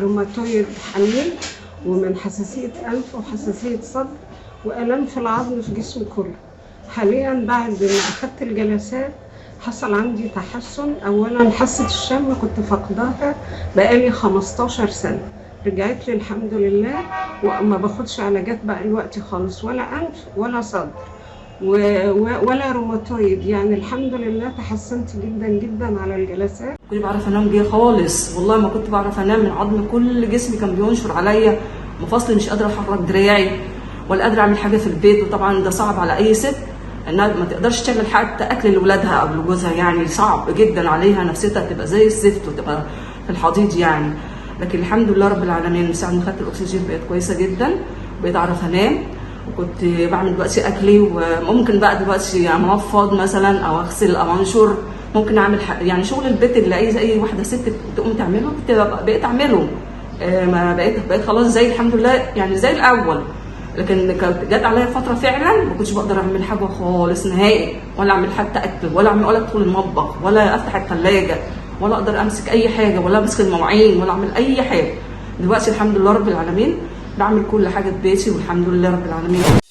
روماتويد حميد، ومن حساسية أنف وحساسية صدر وآلام في العظم في جسمي كله. حاليا بعد ما أخدت الجلسات حصل عندي تحسن. أولا حاسة الشم كنت فاقداها بقالي 15 سنة، رجعت لي الحمد لله، وما باخدش علاجات بقى الوقت خالص، ولا أنف ولا صدر ولا روماتويد. يعني الحمد لله تحسنت جدا جدا على الجلسات. كنت بعرف انام جه خالص، والله ما كنت بعرف انام، من عظم كل جسمي كان بينشر عليا، مفاصلي مش قادرة احرك دراعي ولا قادرة اعمل حاجة في البيت. وطبعا ده صعب على اي ست انها ما تقدرش تعمل حتى اكل لاولادها او لجوزها، يعني صعب جدا عليها، نفسيتها تبقى زي الزفت وتبقى في الحضيض يعني. لكن الحمد لله رب العالمين من ساعة ما خدت الاكسجين بقيت كويسة جدا، بقيت اعرف انام، وكنت بعمل دلوقتي اكلي، وممكن بقى دلوقتي انفض مثلا او اغسل او انشر، ممكن اعمل يعني شغل البيت اللي اي واحدة ست تقوم تعمله بقيت اعمله. ما بقيت خلاص زي الحمد لله يعني زي الاول. لكن كانت جت عليا فترة فعلا ما كنتش بقدر اعمل حاجة خالص نهائي، ولا اعمل حتى اكل، ولا اعمل، ولا ادخل المطبخ، ولا افتح الثلاجة، ولا اقدر امسك اي حاجة، ولا امسك المواعين، ولا اعمل اي حاجة. دلوقتي الحمد لله رب العالمين بعمل كل حاجة في بيتي، والحمد لله رب العالمين.